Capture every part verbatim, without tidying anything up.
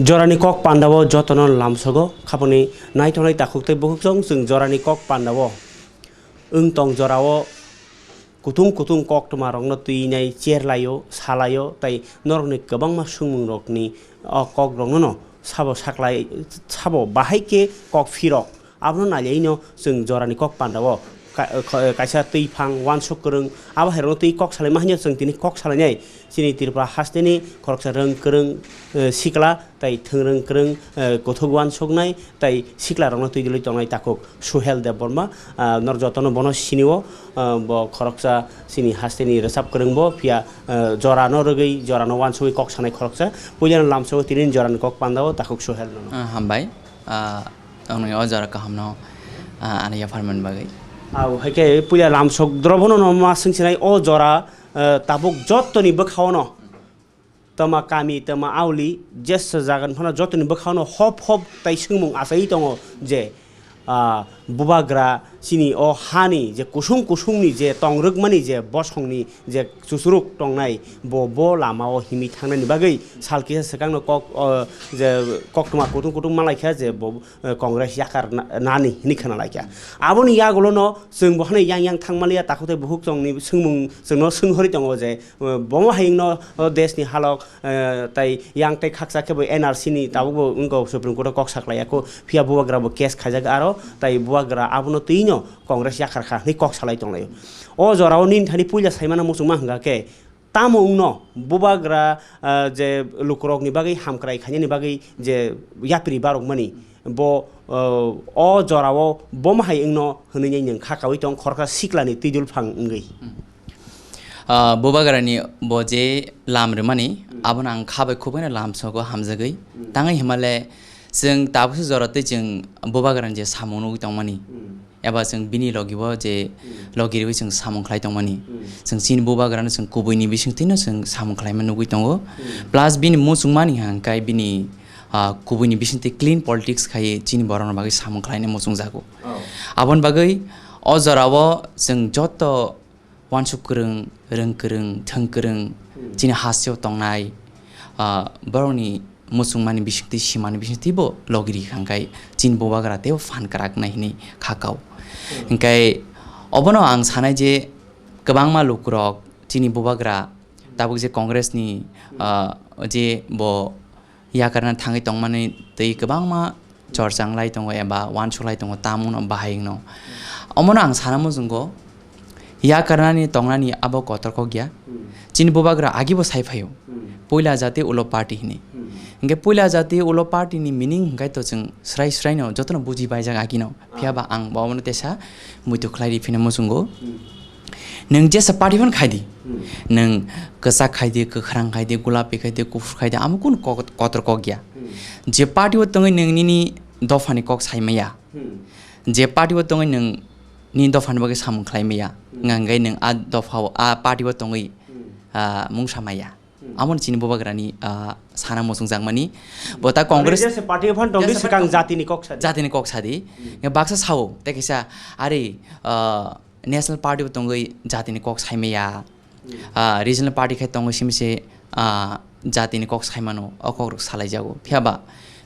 Jorani kok pandao jotono lamsogo, khaponi naithoknai takhuk tei bukhuk chwng, chwng jorani kok pandao wng tong jorao kutung kutung koktwma rokno twinai cherlaio, salaio, tei norokni kwbangma swngmung rokni o kok rokno no sabo saklai, sabo bahai khe kok phirok. Abono nailaino chwng jorani kok pandao ka-, kho-, kaisa twiphang uansuk kwrwng, abo hai rokno twi kok salaima hwnyo chwng tini kok salainai. Chini Tripura hasteni khoroksa rwng kwrwng, eh, sikla tei thwngrwng kwrwng, eh, kuthuk uansuknai tei sikla rokno twi dwlwi tongnai takhuk Suhel Debbarma, ah, nor jotono bono sinio, ah, bo khoroksa chini hasteni rwchap kwrwng bo, phiya, ah, jorano rwgwi, jorano uansugwi kok sanai khoroksa. Puilano lamsao tini jorani kok pandao takhuk Suhel nono. Ah, hambai. Ah, ang nini o jora kahamno, ah, ani yapharmani bagwi. Au, hai khe puila lamsok drobono no ma swngsinai o jora, ah, tabuk jottoni bwkhaono. Tama kami, tama auli, jesa jagan phano jotoni bwkhano hop hop tai swngmung achai tongo je, ah, bubagra chini o hani je kusung kusungni je tongrwkmani je bosongni je chuchuruk tongnai bo, bo lamao himwi thangnani bagwi sal kisa swkangno kok, o, je koktwma kutung kutung malaikha je bo, eh, Congress yakar na-, nani hinwi khna laikha. Aboni yagulono chwng bo hwnwi yang yang thangmaliya, takhuk tei bukhuk chwngni swngmung chwngno swnghori tongo je, eh, bomo hayungno, o, deshni halok, eh, tai yang tei khaksa khe bo N R C ni tabuk bo wngkha Supreme Court o kok saklaiya kho, phiya bubagra bo case khaijak aro tai bubagra abono twino Congress yakar kha hinwi kok salai tonglaio. O jorao nini thani puila saimano muchungma hwnkha khe, tamo wngno bubagra, ah, je lukurokni bagwi hamkrai khainani bagwi je yapri barokmani, bo, ah, o jorao bomo hai wngno hwnwi nwng kha kaui tong khoroksa siklani twidul phang wngwi. Hmm. Ah, bubagrani bo je lam rwmani, hmm, abono ang kha bai khubui no lamsogo hamjagwi. Hmm. Tangwi himale chwng tabuksa jora tei chwng bubagrani je samung nugwi tongmani. Hmm. Eba chwng bini logi bo je, hmm, logi rwi chwng samung khlai tongmani. Hmm. Chwng chini bubagrano chwng kubuini bisingtwino chwng samung khlaima nugwi tongo. Hmm. Plus bini muchungmani hwnkhai bini, ah, kubuini bisingtwi clean politics khai chini borokno bagwi samung khlaina muchungjago. Oh. Aboni bagwi o jorao chwng joto uansuk kwrwng, rwng kwrwng, thwng kwrwng, hmm, chini hasteo tongnai, ah, borokni muchungmani bisingtwi, simani bisingtwi bo logi rikha hwnkhe chini bubagra teibo phan kwrak nai hinwi kha kau. Hmm. Hwnkhe obono ang sanai je kwbangma lukurok chini bubagra tabuk je Congress ni, hmm, ah, je bo yakarna thangwi tongmani tei kwbangma chorchang lai tongo eba uansuk lai tongo, tamungno bahai wngno. Omono ang sana muchungo, yakarnani tongnani abo kotor kok ya. Hmm. Chini bubagra agibo sai phaio. Hmm. Puila jati ulo party hinwi. Hmm. Hwnkhe puila jati ulo party ni meaning hwnkhe to chwng srai srai no jotono buji baijak agino. Phiya ba ang bo omono tesa muitu khlai ri phino muchungo. Hmm. Nwng jesa party phano khai di. Hmm. Nwng kwchak khai di, kwkhrang khai di, gulapi khai di, kuphur khai di, amo kunu kok-, kotor kok ya. Hmm. Je party o tongwi nwng nini dophani kok sai maya. Hmm. Je party o tongwi nwng nini dophani bagwi samung khlai maya. Hmm. Wngkha hwnkhe nwng a dopha o, a party o tongwi, hmm, ah, mungsa maya. Hmm. Amo chini bubagrani, ah, sana muchungjakmani. Bo ta Congress jesa party phan tongdi jesa swkang party jatini kok sadi. Jatini kok sadi. Hmm. Baksa sao, tei kaisa, ari, ah, National Party bo tongwi jatini kok saimaya. Hmm. Ah, regional party khai tongwi simi se, ah, jatini kok saimano, o kok rok salaijago. Phiya ba,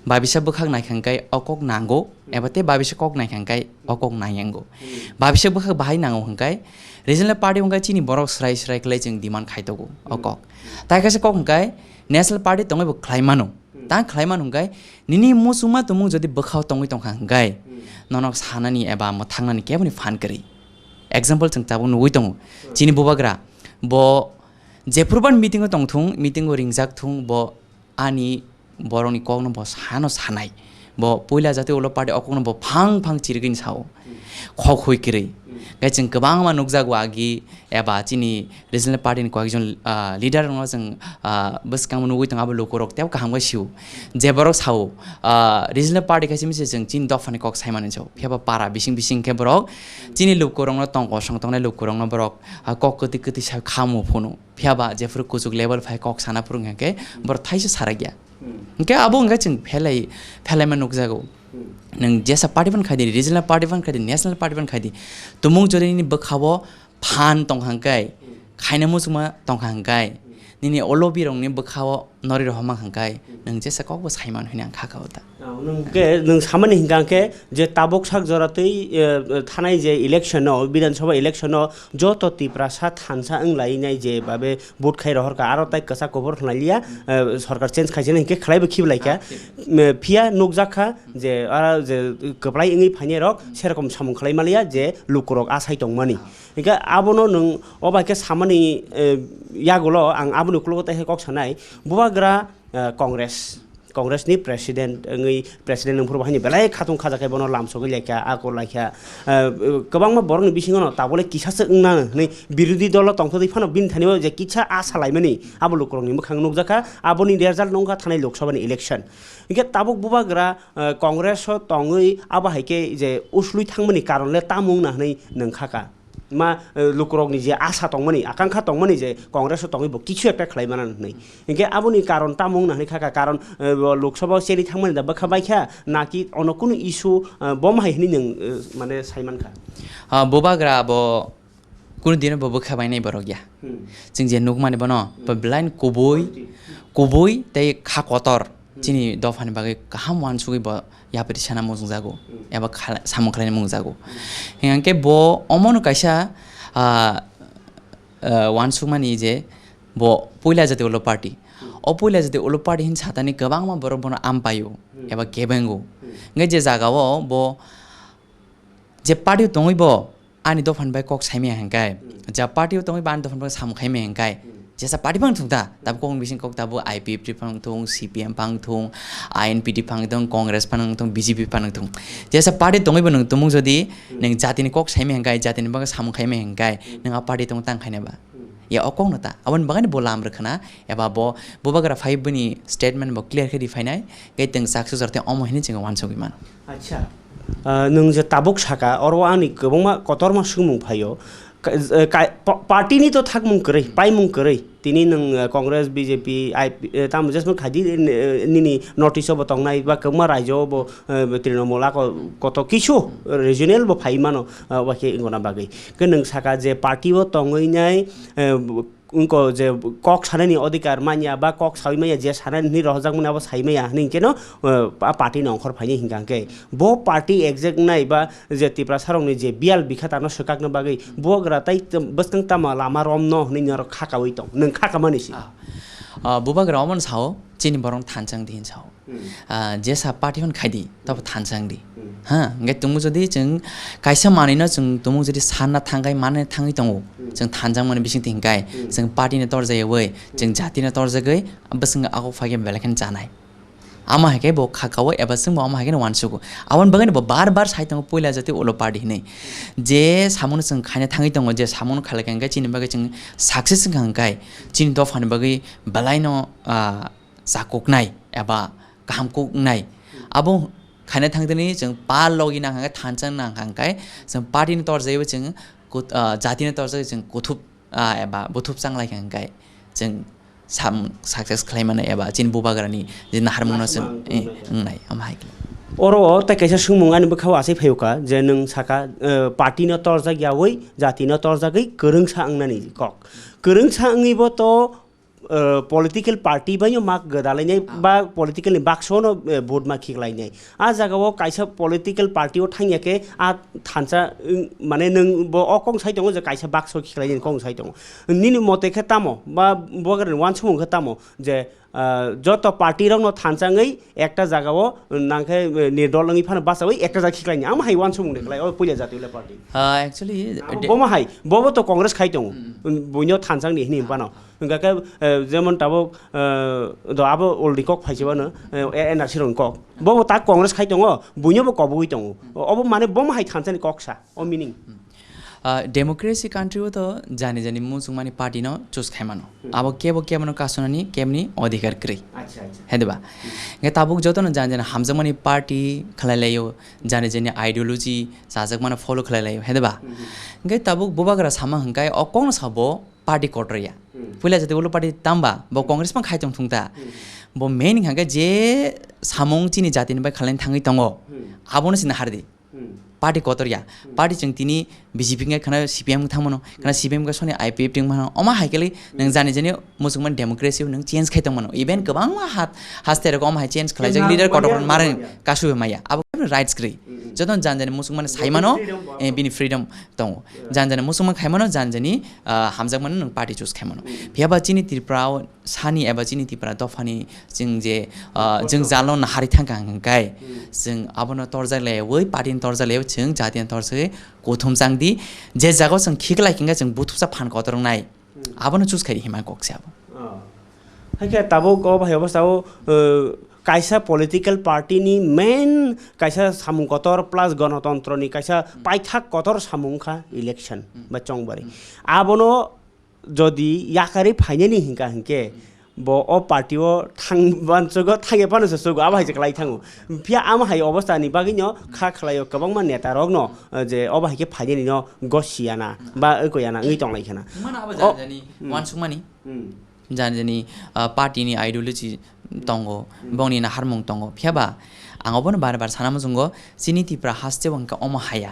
babisa bwkhak naikha hwnkhe o kok nango, hmm, eba tei babisa kok naikha hwnkhe o kok nangyango. Hmm. Babisa bwkhak bahai nango hwnkhe regional party hwnkhe chini borok srai srai khlai chwng demand khai tongo o, hmm, kok. Tai kaisa kok hwnkhe national party tongwi bo khlai mano. Hmm. Tang khlai mano hwnkhe nini muchungma tumung jodi bwkhao tongwi tongkha hwnkhe, hmm, nono sanani eba mwthangnani keboni phan kwrwi. Example chwng tabuk nugwi tongo. Hmm. Chini bubagra bo jephuru ban meeting o tongthung, meeting o ringjak thung, bo ani borokni kokno bo sano sanai. Bo puila jati ulo party o kokno bo phang phang chirigwini sao. Khok hui kwrwi. Khe chwng kwbangma nukjago agi eba chini regional party ni koyekjon, ah, leader rokno chwng, ah, bwskango nugwi tongo abo lukurok teibo kaham khe sio. Je borok sao, ah, regional party khe simi se chwng chini dophani kok saimani sao. Phiya ba para bising bising khe borok chini lukurokno tong kosong tongnai lukurokno borok, ah, kok kwtwi kwtwi sao khamu phunu. Phiya ba jephuru kuchuk level phai kok sana phuru hwnkhe borok thaisa sarakya. Hmm. Hwnkhe abo hwnkhe chwng phelai, phelaima nukjago. Hmm. Nwng jesa party phano khai di, regional party phano khai di, national party phano khai di. Tumung jodi nini bwkhao phan tongkha hwnkhe, hmm, khaina muchungma tongkha hwnkhe, hmm, nini o lobby rokni bwkhao nori rohorma hwnkhe nwng jesa kokbo saimano hinwi ang kha kao ta. Ah, nwng khe, nwng samani hinkha khe je tabuk sak jora twi, eh, thanai je election o, Bidhan Sabha election o joto Tiprasa thansa wng lai nai je babe vote khai rohor kha, aro tai kwchak kubur khlai liya, eh, sorkar change khai se hinkhe khlai bo khibi lai kha. Ah, thik. Mm, phiya nukjak kha je, ah, je kwplai wngwi phainai rok serokom samung khlai maliya je lukurok asai tongmani. Ah. Hinkhe abono nwng o bai khe samani, eh, yagulo ang aboni ukologo tei khe kok sanai, bubagra, eh, Congress, Congress ni president wngwi, president wngphuru bo haino belai khatung khajakhe bono lamsogwi laikha, akor laikha. Eh, kwbangma borokni bisingono tabole kisasa wngna hwnwi birodhi dolo tongthokgwi phano bini thani o je kisa asa laimani abo lukurokni mwkhang nukjakha, aboni result nukha thanai Lok Sabha ni election. Hinkhe tabuk bubagra, eh, Congress o tongwi abo hai khe je uslui thangmani karon le tamo wngna hwnwi nwng kha ka? Ma, eh, lukurokni je asa tongmani, akankha tongmani je Congress o tongwi bo kichu ekta khlai mana hwnwi. Hinkhe aboni karon tamo wngna hwnwi kha ka? Karon, eh, bo Lok Sabha o cheri thangmani da bwkha bai kha, naki ono kunu issue, eh, bom hai hwnwi nwng, eh, mane sai man kha? Ah, bubagra bo kunu dino bo bwkha bainai borok ya. Hmm. Chwng je nukmani bono, bo Hmm. blind kubui, Quality. kubui tei kha kotor. Hmm. Chini dophani bagwi kaham uansugwi bo yapri sana mujungjago, Hmm. eba khala-, samung khlaina mungjago. Hmm. Hinkhe bo omono kaisa, ah, ah, uansukmani je bo puila jati ulo party. Hmm. O puila jati ulo party hin satani kwbangma borok bono ampaio, Hmm. eba kebengo. Hmm. Hinkhe je jagao bo je party tongwi bo ani dophani bai kok saimaya hinkhe, Hmm. ja party o tongwi bo ani dophani bai samung khaimaya hinkhe, Hmm. jesa party phano thung ta, tabuk kok bising kok tabuk I P F T phano thung, C P M phano thung, I N P T phano thung, Congress phano thung, B J P phano thung. Jesa party tongwi bo nwng tumung jodi Hmm. nwng jatini kok saimaya hinkhe, jatini bagwi samung khaimaya hinkhe, Hmm. nwng a party tong tang khaina ba? Hmm. Ya o kokno ta, aboni bagwi bo lam rwkhana, eba bo, bubagra phai bini statement bo clear khe ri phainai, khe twng chaksa jora tei omo hinwi chwng uansugwi mano. Acha, ah, nwng je tabuk saka, oro ani kwbangma kotorma swngmung phaio. Ka-, eh, ka-, pa-, party ni to thakmung kwrwi, paimung kwrwi. Tini nwng, eh, Congress, B J P, I P, eh, tamo jesmano khaidi, eh, nini notice o bo tongnai, ba kwbangma raijao bo, eh, Trinamool ako koto kisu regional bo phai mano, eh, wakhe wngona bagwi. Khe nwng saka je party o tongwi nai, eh, wngko je kok sanani odhikar manya ba kok sawi manya, je sanani hwnwi rohorjakmani abo sai maya hwnwi hinkhe no, eh, a party ni ongkhor phaini hinkha hinkhe bo party exact nai ba je Tiprasa rokni je biyal bikha tano swkakna bagwi bubagra tai bwskang tamo lama romno hwnwi norok khakaui tong, nwng khakamani se. Ah, ah, bubagra omono sao, chini borok thansa wng di hin sao. Hmm. Ah, jesa party hwn khai di, tabo thansa wng di. Hmm. Ha, hingke tumung jodi chwng kaisa manwino chwng tumung jodi sanna thangkhai, manna thangwi tongo, Hmm. chwng thanjakmani bisingtwi hingkhai, Hmm. chwng party no torjayawoi, Hmm. chwng jati no torjagwi, bwswk ako phaikhe belai kheno chanai. Ama haikhe bo khakao eba chwngbo ama haikhe uansugo. Aboni bagwino bo bar bar sai tongo puila jati ulo party hinwi. Je samungo chwng khaina thangwi tongo, je samungo khalai kha hingkhe chini bagwi chwng success wngkha hingkhai, chini dophani bagwi belaino, ah, chakuknai eba kaham kuknai. Abo khaina thangtani chwng pal logi nang hangkhe thansa nang hangkhe chwng party ni torjaibo chwng kut-, ah, jati ni torjai chwng kuthup, ah, eba buthup changlai hangkhe chwng sam success khlai mano eba chini bubagrani je naharmungno chwng, eh, wngnai, am hai khe. Oro o tei kaisa swngmung ani bwkhao achai phaio kha je nwng saka, eh, party no torjak yawi jati no torjagwi kwrwngsa wngnani kok. Kwrwngsa wngwi bo to, eh, political party bai no mak gwdalainai Ah. ba political ni baksa no, eh, vote ma khiklainai. A jaga o kaisa political party o thangya khe a thansa, wng, mane nwng bo o kong sai tongo je kaisa baksa o khiklainai kong sai tongo. Nini mote khe tamo ba bubagrani uansukmung khe tamo je, ah, joto party rok no thansa wngwi ekta jaga o nang khe, eh, nirdol wngwi phano bachawi ekta jaga khiklainai. Amo hai uansukmung de khlai o puila jati ulo party. Ah, actually, Abo de- bomo hai, bobo to Congress khai tongo. Hmm. Buino thansa wngdi hini phano. Hingkha khe, eh, jemon tabuk, eh, do abo olni kok phaisibano, eh, N R C rokni kok. Bobo tak Congress khai tongo, buino bo kobogwi tongo. Obo mane bomo hai thansani kok sa, o meaning. Ah, democracy country o to jani jani muchungmani party no choose khai mano. Hmm. Abo kebo kebo no kasonani kebni odhikar kwrwi. Acha, acha. He de ba? Hmm. Hingke tabuk joto no jani jani hamjakmani party khlai laio, jani jani ideology chajakmano follow khlai laio, he de ba? Hmm. Hingke tabuk bubagra sama hingkai o kok no sabo party kotor ya. Hmm. Puila jati ulo party tamba, bo Hmm. Congress pang khai tong thung ta. Hmm. Bo main hingkha khe je samung chini jati ni bai khalai thangwi tongo. Hmm. Abono chini hardi. Hmm. Party kotor ya. Hmm. Party chwng tini B J P wngkha khana C P M wng thangmano, khana C P M wngkha soni I P F T wng mano. Omo hai khe le nwng jani jani muchungmani democracy o nwng change khai tongmano. Even kwbangma hat, haste rok omo hai change khlaijak, leader kotor mare kasu maya. Abo khe rights kwrwi. Joto jani jani muchungmani saimano, eh, bini freedom tongo. Jani jani muchungma khaimano, jani jani, ah, hamjakmano nwng party choose khaimano. Phiya ba chini Tripura o sani eba chini Tripura dophani chwng je, ah, chwng jalo nahari thangkha hwnkhe, chwng abono torjak laiwi, party ni torjak laiwi, chwng jati ni torjak kuthum chang di. Je jaga o chwng khiklai hwnkhe chwng buthupsa phan kotor wngnai. Abono choose khai hima kok se abo. Oh. Hakhe tabuk o bahai obostha o, uh, kaisa political party ni main kaisa samung kotor plus gonotontro ni kaisa paithak kotor samung kha election ba chongbari. Abono jodi yakarwi phainani hinkha hinkhe, bo o party o thang bansugo, thangya phano se sugo, abo hai se kwlai thango. Phiya amo hai obostha ni bagwi no kha khlaio kwbangma neta rok no, eh, je obo hai khe phainani no gosi yana ba eko yana wngwi tonglai khana. Mano abo jani jani wansukmani. Jani jani, ah, party ni ideology tongo, bongni naharmung tongo. Phiya ba ang obono bar bar sana muchungo, chini Tripura haste o hwnkhe omo haya.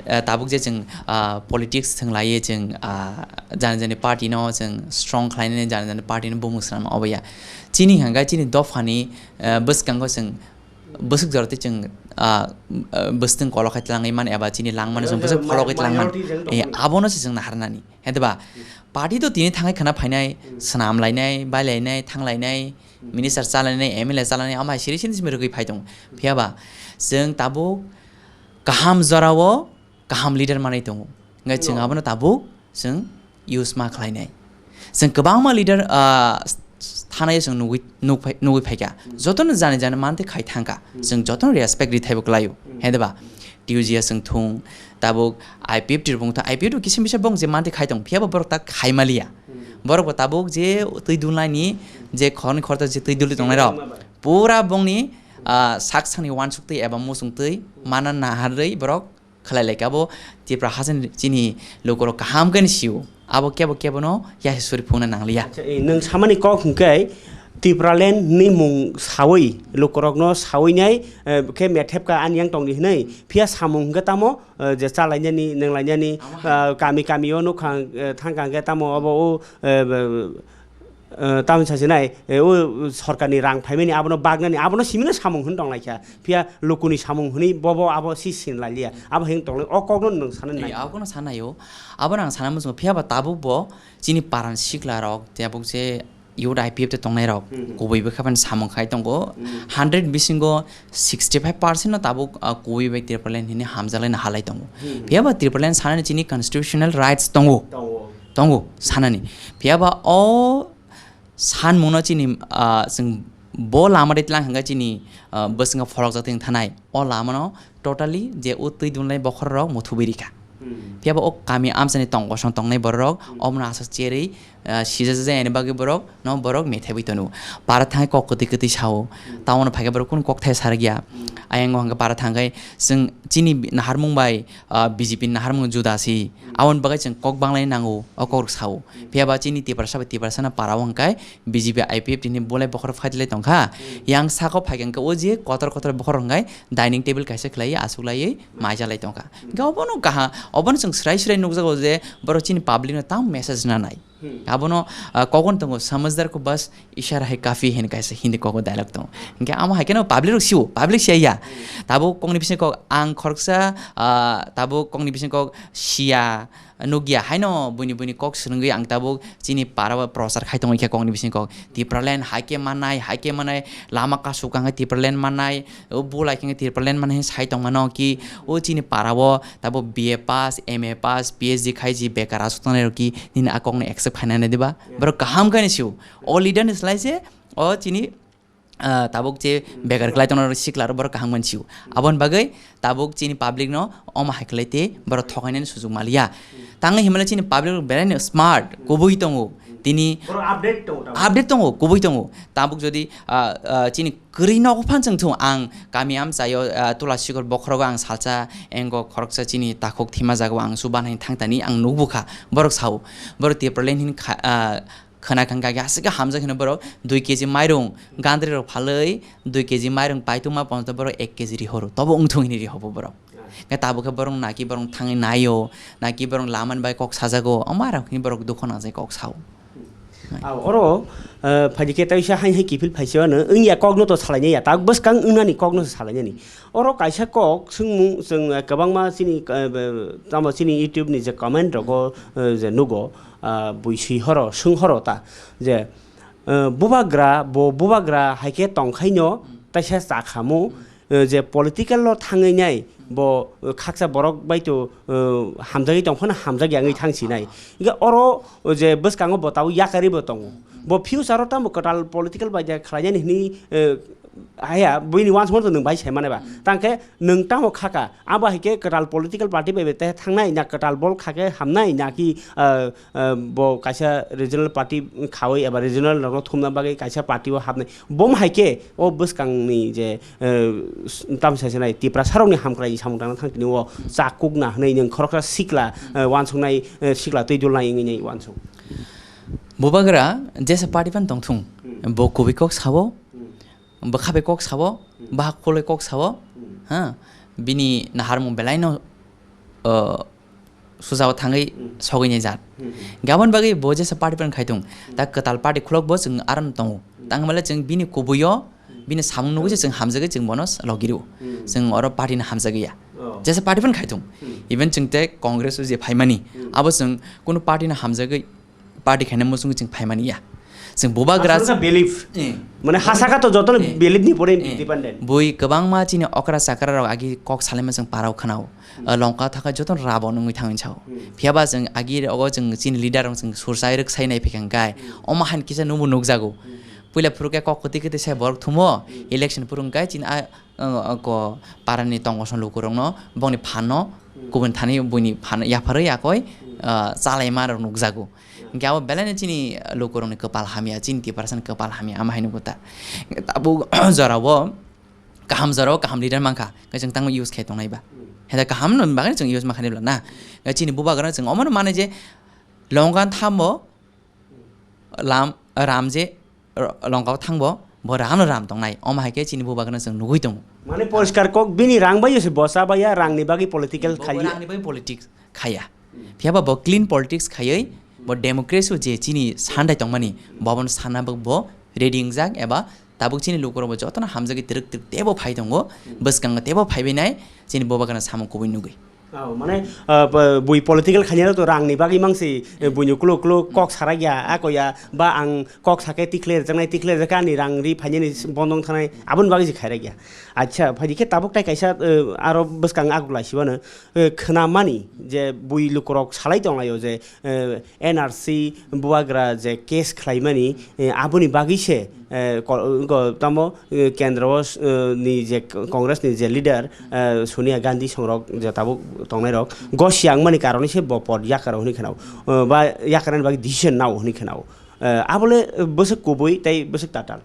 Eh, tabuk je chwng, ah, politics thwng laiwi chwng, ah, jani jani party no chwng strong khlainani, jani jani party no bumung swnam obo ya. Chini hwnkhe chini dophani, eh, bwskango chwng bwswk jora tei chwng, ah, ah, bwswk kolok khai tlangwi man eba chini langmano chwng bwswk phologwi tlangman. Eh, abono se chwng naharnani. Hede ba, party to tini thangwi khana phainai, swnam lainai, bai lainai, thang lainai, minister cha lainai, M L A cha lainai, amai siri siri simi rwgwi phai tongo. Phiya ba, chwng tabuk kaham jorao kaham leader manwi tongo. Hwnkhe chwng abono tabuk chwng use ma khlainai. Chwng kwbangma leader, ah, s-, s-, thanai chwng nugwi, nugphai-, nugwi phaikha. Jotono jani jani mantwi khai thangkha. Chwng jotono respect rithaibo kwlaio. Hede ba, T U G S wng thung, tabuk I P F T rok wng thung, I P F T rok kisa misa bong je mantwi khai tong, phiya bo borok ta khai maliya. Borok bo tabuk je twi dulnaini je khoroknwi khorokta je twi dulwi tongnai rok, pura bongni, ah, sak sakni wansuk twi eba muchung twi mana naharwi borok khlai lai kha. Abo Tripura haste ni chini lukurok kaham khe ni sio. Abo kebo kebo no ya se suri phungna nangliya. Acha, eh, nwng samani kok hwnkhe Tipraland ni mung sawi lukurok no sawi nai, eh, khe methep ka ani yang tongdi hwnwi. Phiya samung hwnkhe tamo, eh, je cha lainani, nwng lainani, ah, kami kami o nukha, eh, thangkha hwnkhe tamo obo o, eh, eh, tamni sasinai, eh, o sorkarni rang phaimani abono bagnani, abono simino samung hwn tonglaikha. Phiya lukuni samung hwnwi bobo abo si sin lailiya. Abo hwn tonglai, o kokno nwng sanani nai. Abono sanaio. Abono ang sana muchungo. Phiya ba tabuk bo chini parani sikla rok, tabuk je youth I P F te tongnai rok, kubui bwkha phano samung khai tongo. Hundred bisingo sixty five percent no tabuk, ah, kubui bai Tipraland hwnwi hamjaklaina halai tongo. Phiya ba Tipraland sanani chini constitutional rights tongo. Tongo. Tongo, sanani. Phiya ba o sanmungno chini, ah, chwng bo lama de tlang hwnkhe chini, ah, bwskango pholokjak tong thanai. O lamano totally je o twi dunlai bokhorok muthubwi rikha. Phiya ba o kami amchani tong kosong tongnai borok omono aswk cherwi, ah, sijak jani bagwi borok no borok methebwi tono. Para thangwi kok kwtwi kwtwi sao. Taono phaikhe borok kunu kokthai sarakya. Ayang o hwnkhe para thangkhe chwng chini naharmung bai, ah, B J P ni naharmung juda si. Aboni bagwi chwng kok banglai nango, o kok rok sao. Phiya ba chini Tiprasa bai Tiprasa no para o hwnkhe B J P I P F T ni bolai bokhorok phailai tongkha. Yang sako phaikha hwnkhe o je kotor kotor bokhorok hwnkhe dining table kaisa khlaiwi achuklaiwi maijalai tongkha. Hwnkhe obono kaha, obono chwng swrai swrai nukjago je borok chini public no tamo message nanai. Abono, ah, kokon tongo, "Samajhdar ko bas ishara hai kafi hai," kaisa Hindi kok o dialogue tongo. Hwnkhe amo hai kheno public rok sio, public siya ya. Tabuk kokni bising kok ang khoroksa, ah, tabuk kokni bising kok siya, nukya, haino buini buini kok swrwngwi ang tabuk chini para o prochar khai tongo khe kokni bising kok. Tipraland hai khe manai, hai khe manai, lama kasuk ang hai Tipraland manai, o bulai khe Tipraland manai sai tongmano ki, o chini para o tabuk B A pass, M A pass, P H D khai ji bekar asuk tongnai rok ki nini a kokno accept khainai nai diba? Borok kaham khe ni sio. O leader ni slai se o chini, ah, tabuk je bekar khlai tongnai rok sikla rok borok kaham khe ni sio. Aboni bagwi tabuk chini public no omo hai khlai te borok thokainani sujuk maliya. Tangwi himle chini public rok belai no smart, kubui tongo. Tini borok update tongo, tabuk update tongo, kubui tongo. Tabuk jodi, ah, ah, chini kwrwi nogo phan chwng thung ang kami amchaio, ah, Tula Sikor bokhorogo ang salsa engo khoroksa chini takhuk thima jagao ang su banai thang tani ang nukbukha. Borok sao, borok Tipraland hin kha-, ah, khwna kangkha khe aswk khe hamjak hino borok dui K G mairung gandri rok phalwi dui K G mairung paituma ponto borok ek K G rihoro tobo wngthung hini rihobo borok. Hwnkhe tabuk khe borok naki borok thangwi naio, naki borok lamani bai kok sajago, omo rok hwnwi borok dukho nangjak kok sao. Ah, oro, eh, phaidi khe taisa hai hai kiphil phaisio ano wngya kokno to salainai ya, tak bwskang wngnani kokno se salainani. Oro kaisa kok swngmung chwng, eh, kwbangma chini, eh, be-, tamo chini YouTube ni je comment rogo, eh, je nugo, ah, bui swi horo, swng horo ta je, eh, bubagra, bo bubagra hai khe tongkhaino taisa cha khamu, eh, je political o thangwi nai bo, eh, khaksa borok bai to, eh, hamjagwi tong phano hamjakya wngwi thang sinai. Hwnkhe oro, oh, je bwskango bo tabuk yakarwi bo tongo. Bo future o tamo kwtal political bai de khlainani hwnwi, eh, haya, buini uansukmano to nwng bai sai mane ba. Tangkhe nwng tamo khaka, abo hai khe kwtal political party bai bai te thangnai, na kwtal bol kha khe hamnai, na ki, eh, eh, bo kaisa regional party khaui eba regional rokno thumna bagwi kaisa party o hapnai. Bom hai khe o bwskangni je, eh, s-, tamsa sinai Tiprasarokni hamkrai samung tangna thang tini o chakukna hwnwi nwng khoroksa sikla, eh, uansuknai, eh, sikla twi dulnai wngwi nai uansuk. Bubagra jesa party phano tongthung, hmm, bo kubui kok sao, hmm, bwkha bai kok sao, hmm, bahak khuloi kok sao, hmm, ha, bini naharmung belaino, uh, sujao thangwi, hmm, sogwi nai jat. Hmm, hmm. Gabon bagwi bo jesa party phano khai thung, hmm, ta kwtal party khulok bo chwng aram tongo. Hmm. Tangmale chwng bini kubuio, hmm, bini samung nugwi se chwng hamjagwi chwng bono s-, logirw. Hmm. Chwng oro party no hamjagwi ya. Oh. Jesa party phano khai thung. Hmm. Even chwng tei Congress o je phaimani, hmm, abo chwng kunu party no hamjagwi party khaina muchungwi chwng phaimani ya. Chwng bubagra aswk kha belief. Eh. Mane hasa kha to jotono, eh, belief ni pore, eh, dependent. Bui kwbangma chini okra chakra rok agi kok salaima chwng parao khwnao. Hmm. Ah, longka thaka jotono rabo nungwi thangwi sao. Hmm. Phiyaba chwng agi ogo chwng chini leader rok chwng sursai rwksai nai phikha hwnkhe. Hmm. Omo han kisa nungbo nukjago. Hmm. Puila phuru khe kok kwtwi kwtwi sai borok thumo, hmm, election phuru hwnkhe chini a, ah, ah, ko parani tongosong lukurokno bongni phanno, hmm, kubun thani buini phan yapharwi yakoi, hmm, ah, chalaima rok nukjago. Hwnkhe abo belai no chini lukurokni kwpal hamya, chini Tiprasani kwpal hamya, ama hai nugo ta. Tabuk jorao kaham jorao kaham leader mankha, hwnkhe chwng tangma use khai tongnai ba. Heda kaham no bagwi chwng use mankha nai bwla na. Chini bubagra chwng omono mano je longkha thambo lam, ram je, r-, longkao thangbo, bo rano ram tongnai. Omo hai khe chini bubagrano chwng nugwi tongo. Mane poriskar kok bini rang bai se bosa bai ya, rangni bagwi political bo khai. Rangni bagwi politics khaya. Hmm. Phiyaba bo clean politics khaiwi, bo democracy o je chini sandai tongmani, bo bono sana bo, bo ready wngjak eba tabuk chini lukurok bo jotono hamjagwi twrwk twrwk teibo phai tongo, hmm, bwskango teibo phaibai nai, chini bubagrano samung kubui nugwi. Oh, mane, ah, b-, bui political khainai to rang ni bagwi mang se, eh, buino klo klo kok sarak ya, ako ya, ba ang kok sake tikhle rwjaknai, tikhle rwjak ani rang ri phainani bondong thanai, aboni bagwi se khairak ya. Acha, phaidi khe tabuk tai kaisa, eh, aro bwskang aguklai sibano, eh, khwnamani je bui lukurok salai tonglaio je, eh, N R C bubagra je case khlaimani, eh, aboni bagwi se, eh, ko-, ko-, tamo, eh, kendro o, eh, ni je Congress ni je leader, eh, Sonia Gandhi songrok je tabuk tongnai rok, gosi wngmani karoni se bo pod yakar hwnwi kheno, eh, ba yakarani bagwi decision nao hwnwi kheno. Eh, abole, eh, bwswk kubui tei bwswk tatal.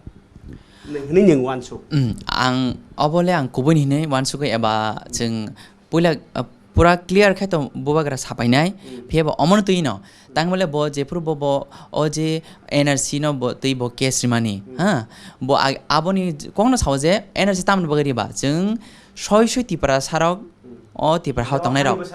Hwnwi nwng uansuk. Mm, ang obole ang kubui hwnwi uansukwi eba chwng puila, ah, pura clear khe to bubagra sapainai, hmm, phiya bo omono twi no. Tangmale bo jephuru bo, bo o je N R C no bo twi bo case rimani, hmm, ha? Bo ag-, aboni kokno sao je N R C tamoni bagwi riba? Chwng soi soi Tiprasa rok, hmm, o Tipra hao tongnai rok.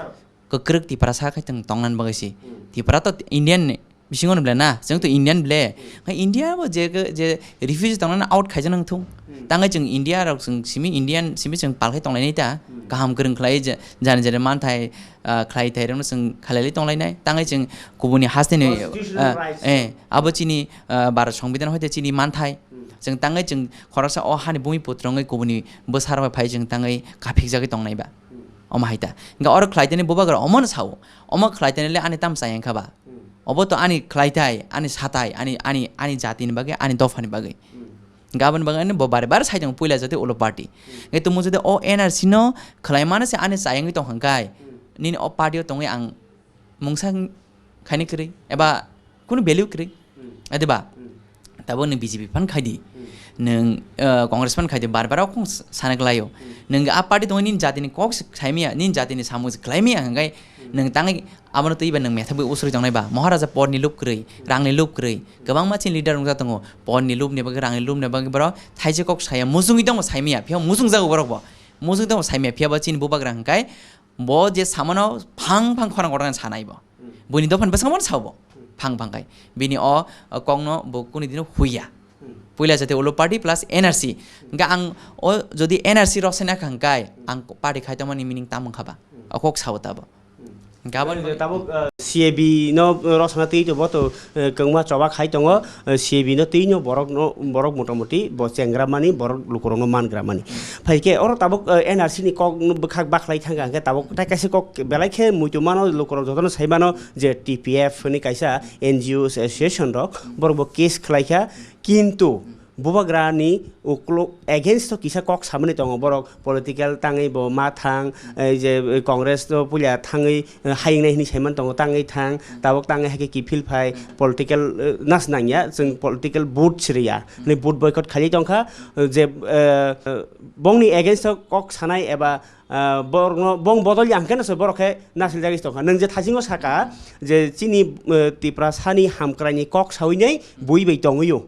Kwkrwk Tiprasa khai tong-, tongna bagwi si. Hmm. Tipra to Indian ni bisingo no ble na, chwng to Indian ble. Hmm. Khai India bo je, je refugee tongnani out khaijak nang thung. Hmm. Tangwi chwng India rok chwng simi Indian simi chwng pal khai tonglainai ta. Hmm. Kaham kwrwng khlai je, jani jani manthai, ah, khlai thai rokno chwng khalai tonglainai. Tangwi chwng kubuni hasteni, constitutional ah, rights, eh, abo chini, ah, Bharat Songbidan hoite chini manthai. Hmm. Chwng tangwi chwng khoroksa o hani bumi putrongwi kubuni bwsarok bai phai chwng tangwi kaphikjagwi tongnai ba. Hmm. Omo hai ta. Hingke oro khlai tani bubagra omono sao. Omo khlai tani le ani tam chayang kha ba. Hmm. Obo to ani khlai tai, ani satai, ani, ani, ani jati ni bagwi, ani dopha ni bagwi. Hmm. Hingke aboni bagwi ani bo bare bare sai tongo puila jati ulo party. Hmm. Hingke tumo jodi o N R C no khlai mano se ani chayangwi tong hang kai. Hmm. Nini o party o tongwi ang mungsa khaini kwrwi eba kunu value kwrwi. Hmm. Adiba? Hmm. Tabuk nwng B J P phan khai di. Hmm. Nwng, eh, Congress phan khai di. Bar bar o khong s-, sana kwlaio. Hmm. Nwng a party tongwi nini jatini kok se khlai maya, nini jatini samung se khlai maya hwnkhe hmm, nwng tangwi abono twiba nwng methabwi usuri tongnai ba? Maharaja porni lub kwrwi, hmm, rangni lub kwrwi. Kwbangma chini leader wngjak tongo. Porni lubni bagwi, rangni lubni bagwi borok thaise kok saya, muchungwi tongo sai maya. Phiya muchungjago borok bo. Mujung tongmo saimya, phiya bo chini bubagra hwnkhe bo je samano phang phang khorang kotorkhe sanai bo. Buini dophani bwskango sao bo. Phang phang khai. Bini o, o kokno bo kuni dino huiya. Puila jate ulo party plus N R C. Hwnkhe ang o jodi N R C rosai nakha hwnkhe ang party khai tongmani meaning tamo wngkha ba? O kok sao ta bo. Hwnkhe abo Tabuk, uh, C A B no rosana twi to bo to, uh, kwngma choba khai tongo, uh, C A B no twi no borok no, borok motamoti bo chengra mani, borok lukurok no mangra mani. Phai khe oro tabuk, uh, N R C ni kok no bwkhak bakhlai thangkha hwnkhe tabuk tai kaisa kok belai khe muitu mano lukurok jotono sai mano je T P F ni kaisa N G Os association rok borok bo case khlai kha, kintu bubagra ni uklok against o kisa kok samani tongo borok political tangwi bo ma thang, ei je Congress to puila thangwi, eh, hayung nai hinwi saiman tongo, tangwi thang, tabuk tangwi hai khe kiphil phai, political, eh, nas nangya, chwng political vote siriya, hinwi vote boycott khailai tongkha, eh, je, eh, eh, bongni against o kok sanai eba, eh, borokno, bong bodol ya hwnkhe no se borok khe nasil jagwi tongkha. Nwng je thasingo saka je chini, eh, Tiprasani hamkraini kok sawi nai bui bai tongwi o.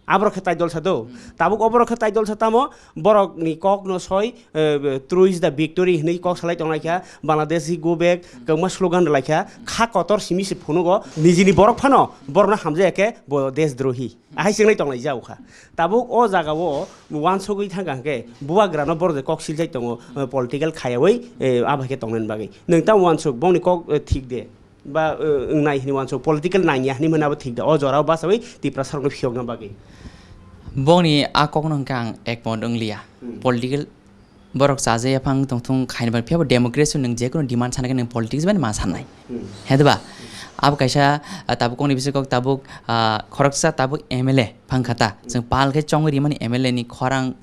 Aborok khe tai dol sa do. Tabuk oborok khe tai dol sa tamo, borok ni kok no soi, eh, "True is the victory" hinwi kok salai tonglai kha, "Bangladesh go back", kwbangma slogan rwlai kha, kha kotor simi se phunugo, nijini borok phano borokno hamjaya khe bo desh drohi. Ahai chenglai tonglai jao kha. Tabuk o jaga o uansugwi thangkha hwnkhe bubagra no borok je kok siljai tongo, eh, political khayawi, eh, abai khe tongnani bagwi. Nwng tamo uansuk bongni kok, eh, thik de. Ba, uh, wngnai hinwi uansuk, political nangya hinwi hwnwi abo thik da. O jorao bachawi Tiprasarokno phiyokna bagwi. Bongni a kokno hwnkhe ang ekmot wngliya. Hmm. Political borok chajaya phang tongthung khaina bagwi, phiya bo democracy nwng jekunu demand sana khe nwng politics bai ma sanai. Hmm. He de ba? Abo kaisa, ah, tabuk kokni bising kok tabuk, ah, khoroksa tabuk M L A phang kha ta. Hmm. Chwng pal khe chongwi rimani M L A ni khorang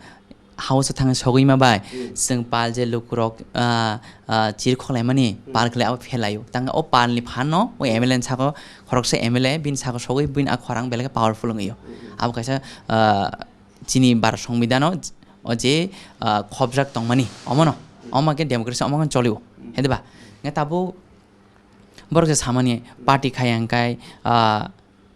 house o thangwi sogwi ma bai, hmm, chwng pal je lukurok, ah, ah, chir kholaimani, hmm, pal khlai abo phelaio. Tang o pal ni phan no o M L A ni saka khoroksa M L A bini saka sogwi bini a khorang belai khe powerful wngwi o. Hmm. Abo kaisa, ah, chini Bharat Songbidan o, o je, ah, khobjak tongmani omono, hmm, omo khe democracy omo khe cholio. Hmm. He de ba? Nge tabuk borok je samani party khai ang kai, ah,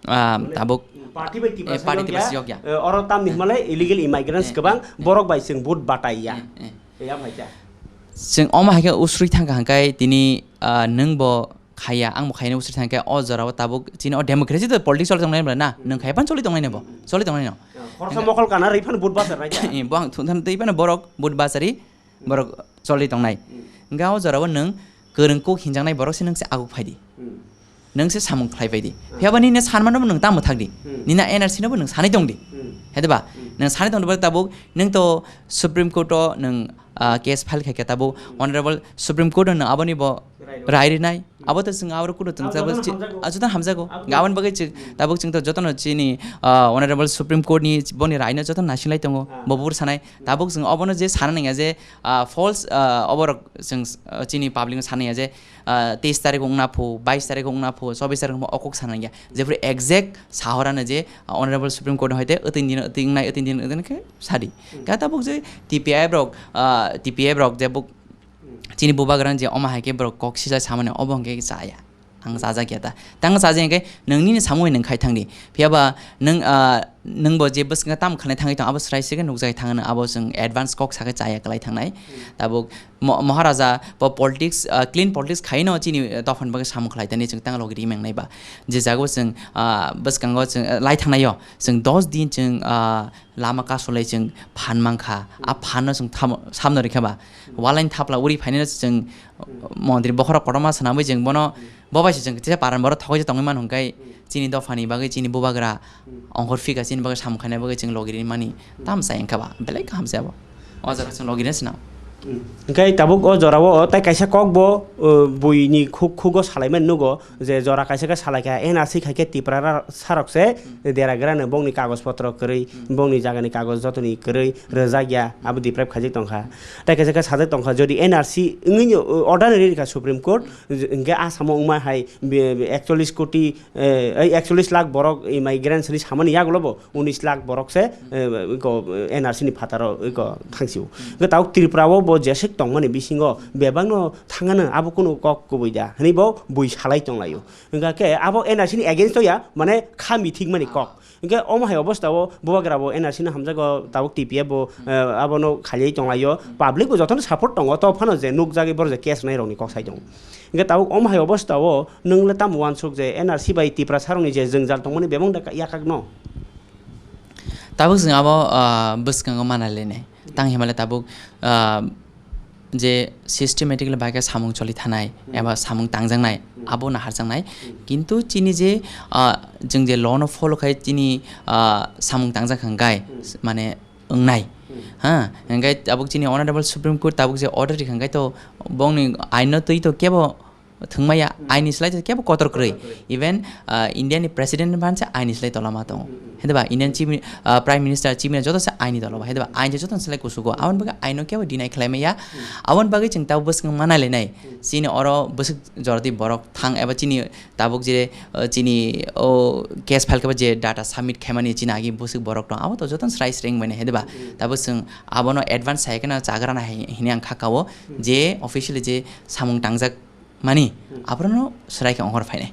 ah, tabuk, party bai Tiprasa, eh, party yok Tiprasa ya, yok ya. Eh, oro tamni, eh, hwnmalai illegal immigrants, eh, kwbang, eh, eh, borok bai chwng vote batai ya. Eh, eh. Eh, ya, mai ta. Chwng omo hai khe usrwi thangkha hwnkhe tini, ah, nwng bo khaiya, ang bo khaina usrwi thangkhe o jorao tabuk chini o democracy to politics choli tongnai bwla na, hmm, nwng khaiya phano choli tongnai bo, hmm, choli tongnai no. Ah, khoroksa mokol kana rwi phano vote bachar nai ta. Eh, bo ang thun than twi phano borok vote bachari, borok choli tongnai. Hmm. Hwnkhe o jorao nwng kwrwng kuk hinjaknai borok se nwng se aguk phai di. Hmm. Nwng se samung khlai phai di. Hmm. Phiya ba nini sanmano bo nwng tamo thak di. Hmm. Nini N R C no bo nwng sanai tong di. Hmm. He de ba? Hmm. Nwng sanai tong di bo tabuk nwng to Supreme Court o nwng, ah, case file khai khe tabuk, hmm, Honorable Supreme Court o nwng aboni bo rai rinai. Abo to chwng abo kuno chwng abo jotono hamjago. Ah, jotono hamjago. Abo aboni bagwi chwng, hmm, tabuk chwng to jotono chini, ah, Honorable Supreme Court ni boni rai no jotono naising lai tongo. Ah. Bo bubur sanai. Hmm. Tabuk chwng obono je sana nangya je, ah, false, ah, oborok chwng, ah, chini public no sana nangya je, ah, teis tarik wngna phu, bais tarik wngna phu, chobis tarik wngna phu, o kok sana nangya. Jephuru exact sahorano je, ah, Honorable Supreme Court hoite, "Otin dino, otin wngnai, otin dino, otin khe sadi." Hmm. Khe tabuk je T P I rok, ah, T P I rok je buk chini bubagrang je omo hai khe borok kok sijak samani obo hwnkhe chaya. Ang chajak ya ta. Tang chajak ya khe nwng nini samung bai nwng khai thang di. Phiya ba nwng, ah, nwng bo je bwskango tamo khlai thangwi tong abo swrai se khe nukjagwi thang hwnwi abo chwng advance kok sakhe chaya kwlai thangnai. Hmm. Tabuk mo-, Maharaja bo politics, ah, clean politics khai no chini, eh, dophani bagwi samung khlai tani chwng tang logi ri mangnai ba. Je jago chwng, ah, bwskango chwng, eh, lai thangnai yo chwng dos din chwng, ah, lama kasolai chwng phan mankha, a phanno chwng thamo-, samno rikha ba, walaini thapla uri phainai chwng montri bokhorok kotorma swnamwi chwng bono, bo bai se chwng kisa paran borok thogwi se tongwi mano hwnkhe chini dophani bagwi chini bubagra ongkhor phika chini bagwi samung khaina bagwi chwng logi rimani tamo chai wngkha ba, belai kaham se abo. O jaga chwng logi rina swnam. Hwnkhe tabuk o jorao tai kaisa kok bo, uh, buini khuk-, khugo salaimani nugo. Je jora kaisa khe salai kha, N R C khai khe Tipra ra-, sarok se dera gra no bongni kagoj potro kwrwi, bongni jaga ni kagoj joto ni kwrwi rwjak ya, abo deprive khaijak tong kha. Tai kaisa khe sajak tong kha, jodi N R C wngwi no, o, order ri kha Supreme Court, je, hwnkhe Assam o wngma hai be-, be-, ekchollish koti, eh, ei ekchollish lakh borok migrants ni samani yagulo bo unis lakh borok se, eh, iko, eh, N R C ni phataro iko thangsi o. Hwnkhe tabuk Tripura o bo jeswk tongmani bisingo bebakno thangano abo kunu kok kubui da hwnwi bo bui salai tonglaio. Hwnkha khe abo N R C ni against o ya, mane kha mithikmani kok. Hwnkhe omo hai obostao bubagra bo N R C no hamjago, tabuk T P F bo, eh, abono khailai tonglaio. Public bo jotono support tongo, to phano je nukjagwi borok je case rwnairokni kok sai tongo. Hwnkhe tabuk omo hai obostao nwng le tamo uansuk je N R C bai Tiprasarokni je jwngjal tongmani bebak da yakakno? Tabuk chwng abo, ah, bwskango mana lenai. Tang himale tabuk, ah, je systematically bai khe samung choli thanai eba samung tangjaknai, abo naharjaknai. Kintu chini je, ah, chwng je law no follow khai chini, ah, samung tangjak hwnkhe, mane wngnai. Ha, hwnkhe tabuk chini Honorable Supreme Court tabuk je order rikha hwnkhe to bongni ain no twi to kebo thwngmaya, aini slai kebo kotor kwrwi. Even, ah, India ni president ni bansa aini slai tolama tongo. Hede ba Indian chief, ah, prime minister, chief minister joto se aini tolama. Hede ba ain se joto slai kusugo. Aboni bagwi aino kebo deny khlai maya. Aboni bagwi chwng tabuk bwswk manai lenai. Chini oro bwswk jordi borok thang eba chini tabuk je, ah, chini o case file khe je data submit khaimani chini agi bwswk borok tong. Abo to joto srai sreng mani hede ba. Tabuk chwng abono advance sai kheno chagra na hai hini ang kha kao je officially je samung tangjak mani, aborokno swrai khe ongkhor phainai.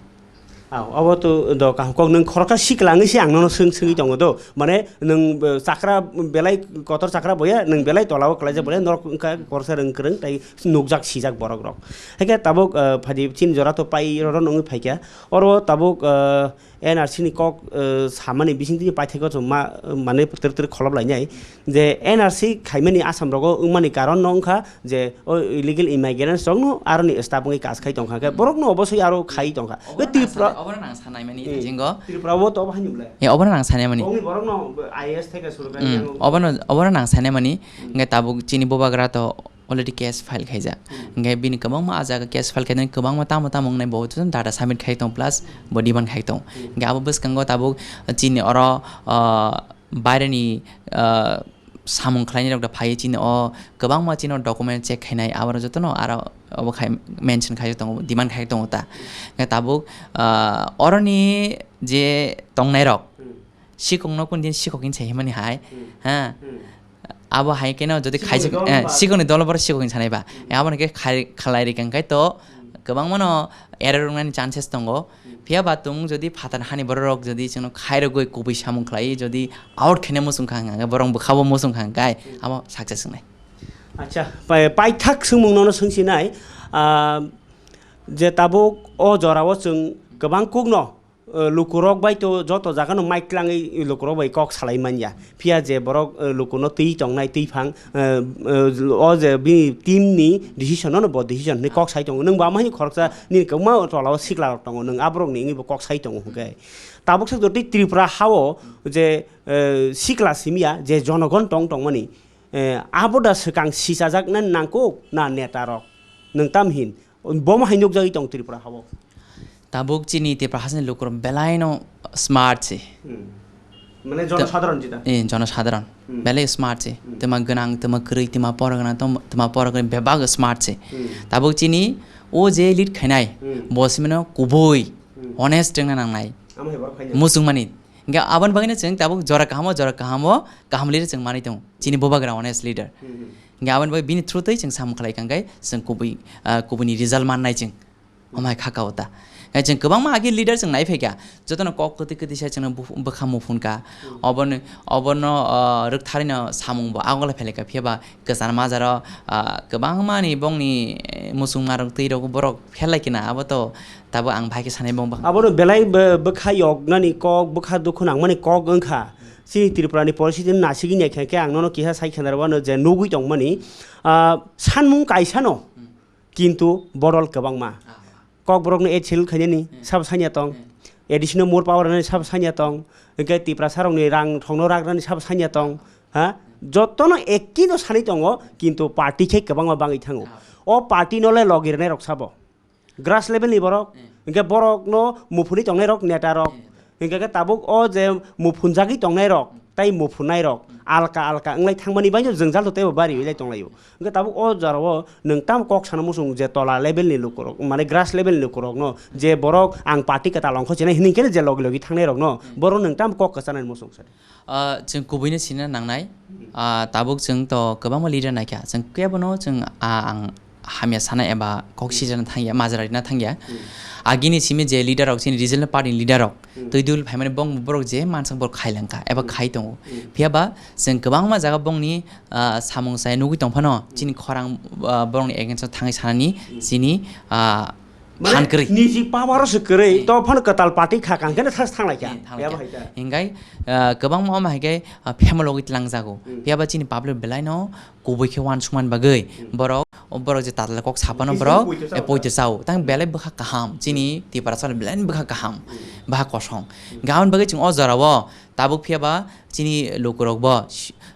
Aw, abo to do kaham kok, nwng khoroksa sikla wngwi se ang nono swng swngwi tongo do. Mane nwng, eh, chakra belai kotor chakra boya, nwng belai tolao kwlaijak boya, norok wngkha khoroksa rwng kwrwng tei nukjak sijak borok rok. Haikhe tabuk, eh, phadi chini jora to pai roro wngwi phaikha. Oro tabuk, eh, N R C ni kok, eh, samani bisingtwi paithakgo chwng ma, mane twrwk twrwk kholop lainai. Je N R C khaimani Assam rogo wngmani karon no wngkha je o illegal immigrants rokno aroni staff wngwi kas khai tongkha khe borokno obosoi aro khai tongkha. Be Tripura, obono nang sanai mani jingo. Tripura o to obo haino le. E obono nang sanai mani. Ongni borokno I A S theke surkari. Obono, obono nang sanai mani. Nge tabuk chini bubagra to already case file khaijak. Hwnkhe bini kwbangma ah jaga case file khaijak, kwbangma tamo tamo wngnai bo data submit khai tong plus bo demand khai tong. Hwnkhe abo bwskango tabuk chini oro, ah, baireni, ah, samung khlainai rok da phaiwi chini o kwbangma chini o document check khainai, abo jotono aro obo khai mention khai tongo, demand khai tongo ta. Hwnkhe tabuk, ah, oroni je tongnai rok, sikokno kun din sikok hinwi sai himani hai, ha? Abo hai keno jodi sikokni khaijak, dol eh, ba sikokni dol borok sikok hinwi sanai ba. Eh, abo hwnkhe khai, khalai rikha hwnkhe to kwbangmano error wngnani chances tongo. Phiya ba tung jodi phatar hani borok rok jodi chwngno khairogwi kubui samung khlai jodi out khaina muchung kha hwnkhe borok bwkhao muchung kha hwnkhe abo success wngnai. Acha, pai-, paithak swngmung nono swngsinai, ah, je tabuk o jorao chwng kwbang kukno eh, lukurok bai to joto jagano mic tlangwi lukurok bai kok salai manya. Phiya je borok, eh, lukuno twi tongnai twiphang, eh, eh, o je bini team ni decision no bo decision hinwi kok sai tongo. Nwng bo amahini khoroksa nini kwbangma tola o sikla rok tongo, nwng aborok ni wngwi bo kok sai tongo hwnkhe. Tabuk swk jotoi Tripura ha o je, eh, sikla simiya je jonogon tong tongmani, eh, abo da swkang sichajaknani nangkuk na neta rok? Nwng tam hin? Bomo hai nukjagwi tong Tripura ha o. Tabuk chini Tripura hasteni lukurok belaino smart se. Hmm. Mane jonosadharon jeta. Eh, jonosadharon. Hmm. Belai smart se. Hmm. Twma gwnang, twma kwrwi, twma pora gwnang, twma, twma pora kwrwi bebak smart se. Hmm. Tabuk chini o je lead khainai, hmm, bo simino kubui, hmm, honest wngna nangnai. Amo hai borok khainai. Muchungmani. Hingke aboni bagwino chwng tabuk jora kahamo, jora kahamo, kaham leader chwng manwi tongo. Chini bubagra honest leader. Hmm, hmm. Hingke aboni bagwi bini through twi chwng samung khlai kha hingke chwng kubui, ah, kubuini result mannai chwng. Omo hai kha kao ta. Hingke chwng kwbangma agi leader chwng nai phaikha. Jotono kok kwtwi kwtwi sai chwngno bu-, bwkha muphun kha. Hmm. Obono, obono, ah, rwktharino samung bo agole phailai kha. Phiya ba kwchar majaro, ah, kwbangmani bongni, eh, muchungmarok twi rok borok pherlai khe na abo to tabuk ang bahai khe sanai bong bwkha. Abono belai bw-, bwkha yoknani kok, bwkha dukhu nangmani kok wngkha. Chini Tripura ni poristiti no nasigwi naikha khe ang nono kisa sai khe narwano je nugwi tongmani, ah, sanmung kaisano, hmm, kintu bodol kwbangma. Ah. Kokborokno age shield khainani, hmm, sabo sanya tong. Hmm. A D C no more power rwnani sabo sanya tong. Hwnkhe Tiprasa rokni rang thokno rak rwnani sabo sanya tong. Ha? Jotono ekino sanwi tongo, kintu party khe kwbangma bangwi thango. Ah. O party no le logi rwnai rok sabo. Grass level ni borok. Hmm. Hwnkhe borokno muphunwi tongnai rok neta rok. Hmm. Hwnkhe khe tabuk o je muphunjagwi tongnai rok. Hmm. Tai muphunai rok alka alka wnglai thangmani baino jwngjal to teibo bari wnglai tonglaio. Hwnkhe tabuk o jorao nwng tamo kok sana muchung je tola level ni lukurok, mane grass level ni lukurokno je borok ang party kwtal ongkho chinai hinwi khe je logi logi thangnai rokno, borok nwng tamo kok kwchanani muchung sadi? Ah, chwng kubuino sina nangnai. Ah, tabuk chwng to kwbangma leader naikha. Chwng kebono chwng, ah, ang hamya sana eba kok sijana thangya, majra rina thangya. Agini simi je leader rok, chini regional party ni leader rok, twi dul phaimani bong borok je mansak borok khai langkha eba khai tongo. Phiya ba chwng kwbangma jaga bongni, ah, samung sai nugwi tongphano chini khorang, ah, borokni against o thangwi sanani chini, ah, phan kwrwi. Niji power o se kwrwi, to phano kwtal party kha kang khe thas thanglai kha. Phiya ba hai ta. Hingai, ah, kwbangma omo hai khe, ah, phema logwi tlangjago. Phiya ba chini public belai no kubui khe uansukmani bagwi borok, borok je tatla kok sapano borok, poito chao. Tang belai bwkha kaham, chini Tiprasa belai bwkha kaham, bwkha kosong. Aboni bagwi chwng o jorao tabuk phiya ba chini lukurok bo,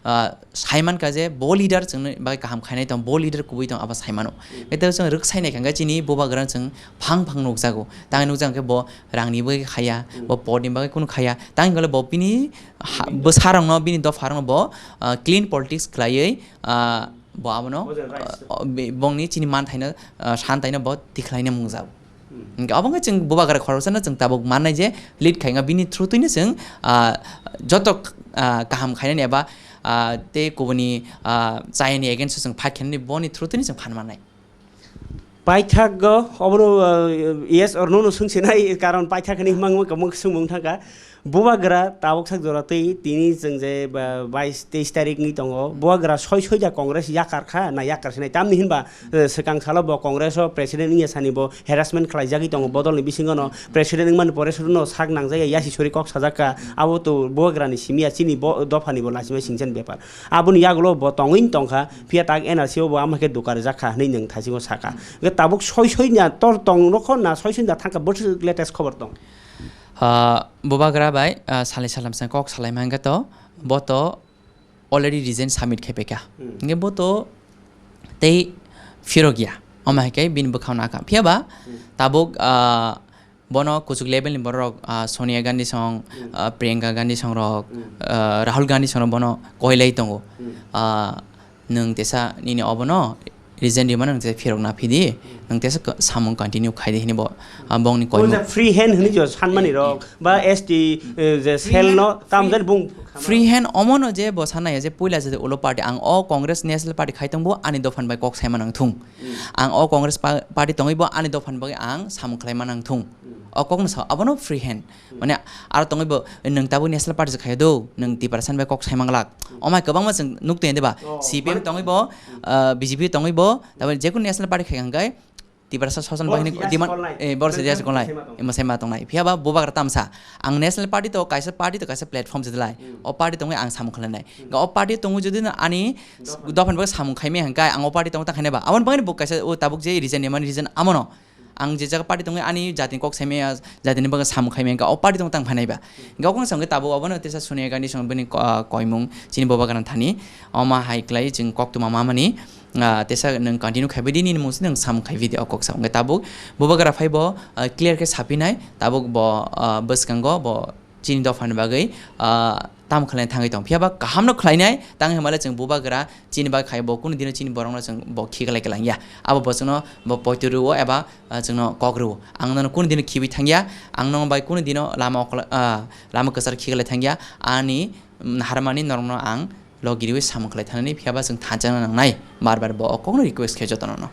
ah, saimankha je bo leader chwngno bagwi kaham khainai tong, bo leader kubui tong abo saimano. Tei chwng rwksai naikha chini bubagra chwng phang phang nukjago. Tang nukjak khe bo rangni bagwi khaya, bo podni bagwi kunu khaya. Tang hwnkhale bo bini ha-, bwsarokno, bini dopharokno bo, ah, clean politics khlaiwi, ah, bo abono, ah, bi-, bongni chini manthaino, ah, santaino bo tikhlaina mungjago. Hwnkhe obo wngkha chwng bubagra khoroksano chwng tabuk mannai je lead khainga bini through twino chwng, ah, joto, ah, kaham khainani eba, ah, tei kubuni, ah, chayani against o chwng fight khainani boni through twino chwng phan mannai. Paithago obono, uh, yes or no no swngsinai, karon paithak hinwi himang wngkha, mung swngmung thangkha. Bubagra tabuk sak jora twi tini chwng je, ba, bais teis tarik ni tongo. Bubagra soi soi da Congress yakar kha na yakar sinai? Tamni hinba, uh, swkang salo bo Congress o president wngya sani bo harassment khlaijagwi tongo. Bodol ni bisingo no president wngmani pore suru no sak nangjak ya, yasi sori kok sajak kha. Abo to bubagra ni simi ya, chini bo dopha ni bo lachimai singchan bepar. Aboni yagulo bo tongwi tongkha, phiya tak N R C o bo ama khe duka rijak kha hwnwi nwng thaisingo sakha. Hwnkhe tabuk soi soi na tor tong rokho na soi soi na thangkha bo latest khobor tong? Ah, bubagra bai, ah, salai salam sa kok salai mangkha to, bo to already resign submit khai paikha. Hwnkhe bo to tei phirok ya. Omo hai khe bini bwkhao nakha. Phiya ba tabuk, ah, bono kuchuk level ni borok, ah, Sonia Gandhi song, ah, Priyanka Gandhi song rok, ah, Rahul Gandhi song rok bono koilai tongo. Ah, nwng tesa nini obono resign rimano nwng tesa phirok na phidi, nwng tesa samung continue khaidi hinwi bo, ah, bongni koimung. Free hand hinwi jo sanmani rok ba S T, eh, je cell no tam jani bung free hand omono je bo sanai je puila je ulo party ang o Congress National Party khai tongbo ani dophan bai kok saima nang thung. Ang o Congress pa-, party tongwi bo ani dophan bagwi ang samung khlaima nang thung. O kokno sao, abono free hand. Mane aro tongwi bo, "Nwng tabuk National Party se khaiya do, nwng Tiprasa bai kok saimang glak." Omai kwbangma chwng nuk tong diba? C P M tongwi bo, ah, B J P tongwi bo, tabuk jekunu National Party khai hwnkhe Tiprasa sosoni bagwi demand, eh, borok se diya se kolnai, emo se ma tongnai. Phiya ba bubagra tamsa, ang National Party to kaisa party to kaisa platform se delai. O party tongwi ang samung khlainai. O party tongwi jodi no ani dophan bagwi samung khaimai hwnkhe ang o party tongwi ta khainai ba. Aboni bagwi bo kaisa o tabuk je resign nimani reason amono. Ang je jaga party tongwi ani jatini kok saimaya, jatini bagwi samung khaimaya, hwnkhe o party tongwi tang phainai ba. Hwnkhe o kok wngkha tabuk obono tesa Sonia Gandhi song bini ko-, ah, koimung chini bubagra thani. Omo hai khlai chwng koktwma mamani, ah, tesa nwng continue khaibai di, nini mungsi nwng samung khaibai di o kok sa. Hwnkhe tabuk bubagra phaibo, ah, clear khe sapinai, tabuk bo, ah, bwskango bo chini dophani bagwi, ah, tamo khlaina thangwi tong. Phiya ba kaham no khlainai, tang hinmale chwng bubagra chini bagwi khai bo kunu dino chini borok no chwng bo khiklai kwlangya. Abo bo chwngno bo poito rwo eba, ah, chwngno kok rwo. Ang nono kunu dino khibi thangya, ang nono bai kunu dino lama okla, ah, lama kwchar khiklai thangya, ani, mm, harmani norokno ang logi riwi samung khlai thanani, phiya ba chwng thansa nangnai. Bar bar bo o kokno request khe jotono no.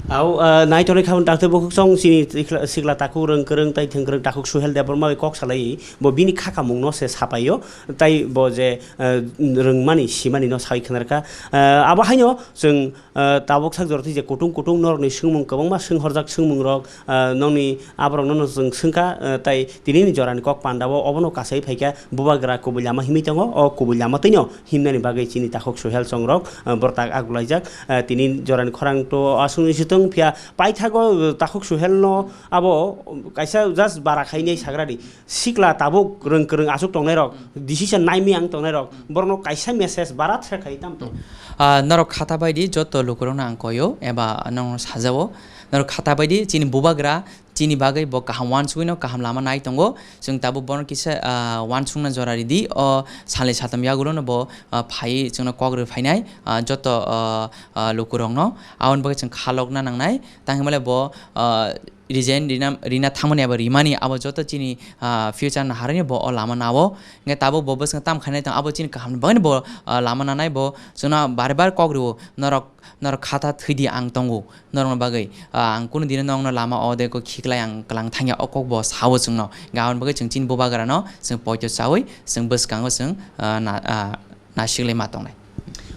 Au, ah, naitorni khabun takte bukhuk song chini sikla, sikla takhuk rwng kwrwng tai thwng kwrwng takhuk Suhel Debbarma bai kok salai bo bini kha kamung no se sapaio tai bo je, ah, rwngmani simani no sai khwnarkha. Ah, abo haino chwng, ah, tabuk sak jorotwi je kutung kutung norokni swngmung kwbangma swng horjak swngmung rok, ah, nokni aborok no chwng swngkha, ah, tai tinini jorani kok panda o obono kasai phaikha bubagra kubui lama himwi tongo o kubui lama twino himnani bagwi chini takhuk Suhel songrok, ah, borok tak agulaijak. Ah, tini jorani khorang to aswkni swtwng phiya paithago, ah, takhuk Suhelno abo kaisa just bara khainai sagradi sikla tabuk rwng kwrwng aswk tongnairok, decision naimiyang tongnairok, borokno kaisa message bara thre khai tamto. Ah, norok khata baidi joto lukurokno ang koyo eba norokno sajao, norok khata baidi chini bubagra tini bagwi bo kaham uansugwino kaham lama nai tongo. Chwng tabuk bono kisa, ah, uansukna jora ridi. O salni satam yagulono bo, ah, phaiwi chwngno kok rw phainai, ah, joto, ah, ah, lukurokno. Aboni bagwi chwng khalokna nangnai. Tang hinmale bo, ah, resign rina, rina thangmani abo rimani abo joto chini, ah, future naharani bo o lama nao. Hwnkhe tabuk bo bwswng tam khainai tong abo chini kahamni bagwino bo, ah, lama nanai bo chwngno bar bar kok rwo norok, norok khata thwidi ang tongo. Norokni bagwi, ah, ang kunu dino nokno lama o de ko khiklai ang kwlang thangya o kok bo sao chwngno. Hwnkhe aboni bagwi chwng chini bubagrano chwng poito chaui chwng bwskango chwng, ah, na, ah, nasiklai ma tongnai.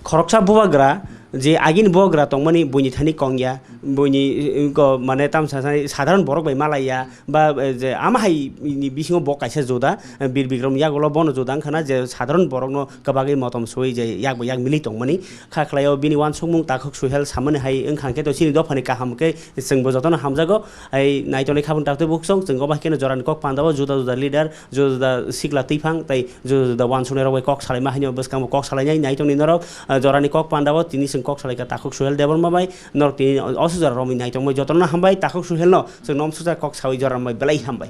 Khoroksa bubagra je agini bubagra tongmani buini thani kongya, buini, eh, ko mane tamsa sani sadharon borok bai malaiya, ba, eh, je ama hai ni bisingo bo kaisa juda, eh, Bir Bikram yagulo bono juda wngkhana je sadharon borokno kwbagwi motom sui je yak bai yak mili tongmani. Kha khlaio bini uansukmung takhuk Suhel samani hai wngkha khe to chini dophani kaham khe chwngbo jotono hamjago. Ai naitonwi khabun taktwi buksong chwng obo hai kheno jorani kok pandao juda juda leader, juda juda sikla twiphang tei juda juda uansuknai rok bai kok salaima haino bwskango kok salainai naitonwi norok, ah, jorani kok pandao tini chwng kok salaikha takhuk Suhel Debbarma bai norok tini o sujora romwi naitongmai jotono hambai takhuk Suhelno chwng nomsuksa kok sawi jora rombai belai hambai.